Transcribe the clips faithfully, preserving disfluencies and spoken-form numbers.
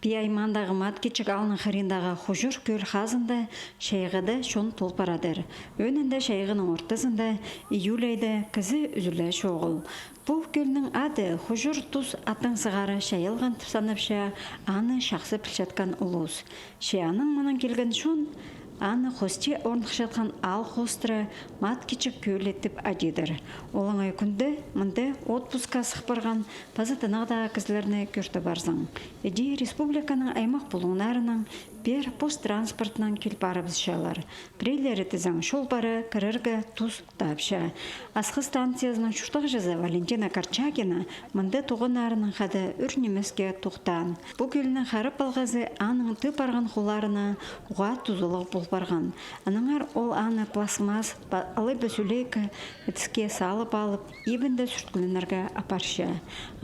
Пии аймаандағы Маткичік аалның хыриндағы Хужур кӧл хазында чайғыда чон тол парадыр. Ӧӧнінде чайғының ортызында, июль айда, кізі ӱзӱле чоғыл. Пу кӧлнің ады Хужур тус аттаң сығара чайылған тіп санапча аны чахсы пілчеткен улус. Че аның мынаң килген чон аны хости орныхчатхан аал хоостыра Маткичік кӧлі тіп адидыр. Олаңай кӱнде мында отпускха сых парған паза тынағдағы кізілерні кӧрте парзың. Іди республиканың аймах пулуңнарынаң пеер пос транспортынаң кил парыбысчалар. Піреелері тізең чол пара кірерге тус таапча. Асхыс станциязының чуртағҷызы Валентина Корчагина мында туғаннарынаң хада ӱр нимеске тохтаан. Пу кӧлнің харап алғазы аның тыып парған холларына уғаа тузалығ пол парған. Аннаңар ол аны пластмасс па-, алай ба сӱлейка ідіске салып алып, ибінде сӱрткіленерге апарча.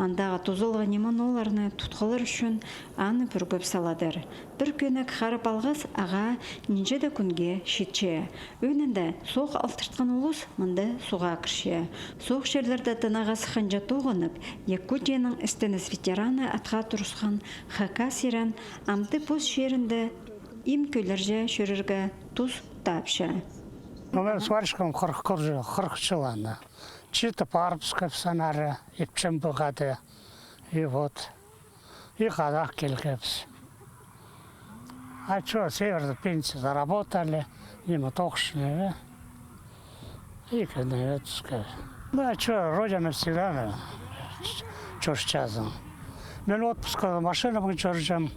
Андағы тузалығ ниман оларны тутхалар ӱчӱн аны пӱргіп саладыр. Пір кӧнек харап алғас ағаа нинҷе-де кӱнге читче. Ӧӧнінде соох алтыртхан улус мында суға кірче. Соох чирлерде тынағға сыхханҷа тоғынып, Якутияның істеніс ветераны атха турысхан Х К Сирен амды пос чирінде им кӧллерҷе чӧрерге тус таапча. Ну, мин сварщиком хырых кӧрҷе, хырых чыл аны. Читі парыбысхабыс аннаңар, итчем пу хада. И вот. И хада килгебіс. А чё, северный пенсия заработали, ниме тоғысчаң, э? И кӧні ӧтіске. Ну, а чё, родина всегда, ну, ч-, чӧрчезің. Мин отпускха машинанаң чӧрҷем,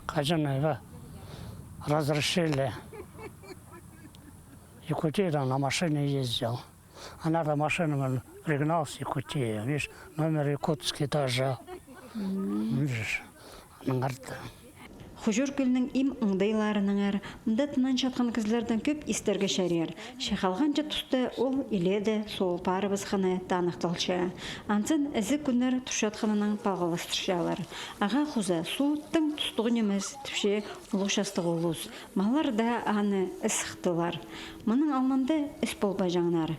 хаҷан, э, разрешили. Якутиядаң на машине ездил. Аннаңар машинанаң пригнался Якутия. Видишь, номер якутский даже. Видишь, аннаңар да. Хужур кӧлнің им оңдайларынаңар мында тынанчатхан кізілердең кӧп истерге чарир. Че халғанҷы туста ол илееде соол парыбысханы таныхталча. Анзын ізіг кӱннер турчатханынаң палғалыстырчалар. Ағаа хоза суу тың тустығ нимес, тіпче улуғ частығ улус. Маллар даа аны ыс сыхтылар. Мының алнында іс полбаҷаңнар.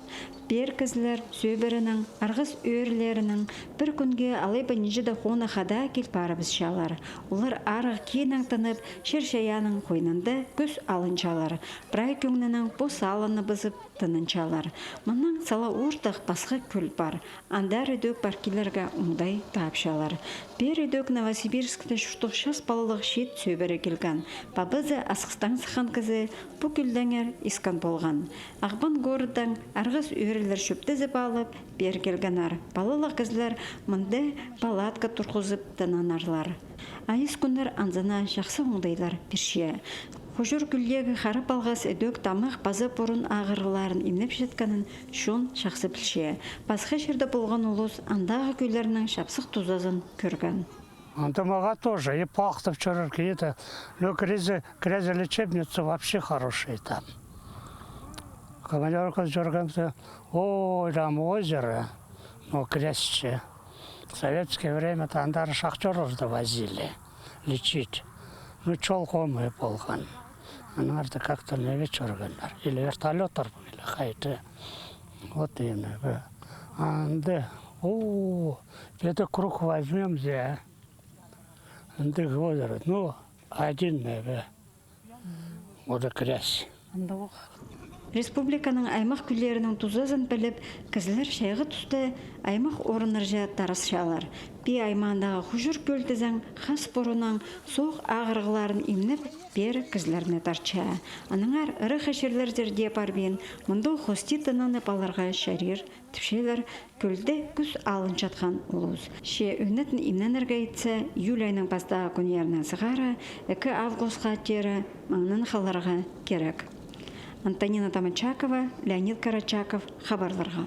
Пеер кізілер сӧбіренең, арғыс ӧӧрелерінең пір кӱнге алай ба нинҷе-де хона хада кил парыбысчалар. Олар арығ киинең тынып, чир-чайааның хойнында кӱс алынчалар. Прай кӧңнінең пос аалларына пызып тынанчалар. Мыннаң сала ортых пасха кӧл пар. Андар ідӧк пар килерге оңдай таапчалар. Пеер ідӧк Новосибирскте чуртох час палалығ чиит сӧбіре килген. Пабазы Асхыстаң сыххан кізі пу кӧлдеңер искен полған. Ағбан городтаң арғыс ӧӧрелер чӧптезіп алып, пеер килгеннер. Палалығ кізілер мында палатка турғызып тынанарлар. Айас кӱннер анзына чахсы оңдайлар пирче. Хужур кӧлдегі харап алғас ідӧк тамах паза пурун ағырығларын имнепчеткенін чон чахсы пілче. Пасха чирде полған улус андағы кӧллернің чапсых тузазын кӧрген. Анда мағаа тоже и пахтап чӧрерге иді. Но грязь-, грязелечебница вообще хорошая там. Командировка чӧргенде, ой, там озеро, но грязь че. В советское время-то андар шахтёров довозили лечить. Ну, чол хомай полған. Аннаңар даа как-то ниме чӧргеннер. Или вертолёттар, или хайди. Вот именно, бе. Анда, о, где-то круг возьмём, зе. Андағ озеро. Ну, один, ниме. Ол даа грязь. Республиканың аймах кӧллерінің тузазын піліп, кізілер чайғы туста аймах орыннарҷа тарасчалар. Пии аймаандағы Хужур кӧл тізең хас пуруннаң соох ағырығларын имнеп, пеер кізілерні тартча. Аннаңар ыраххы чирлерзер дее парбин, мындағ хости тынанып аларға чарир. Тіпчелер, кӧлде кӱс алынчатхан улус. Че ӧнетін имненерге итсе, июль айның пастағы кӱннерінең сығара ікі августха теере маңнан халарға кирек. Антонина Томачакова, Леонид Карачаков, хабарларға.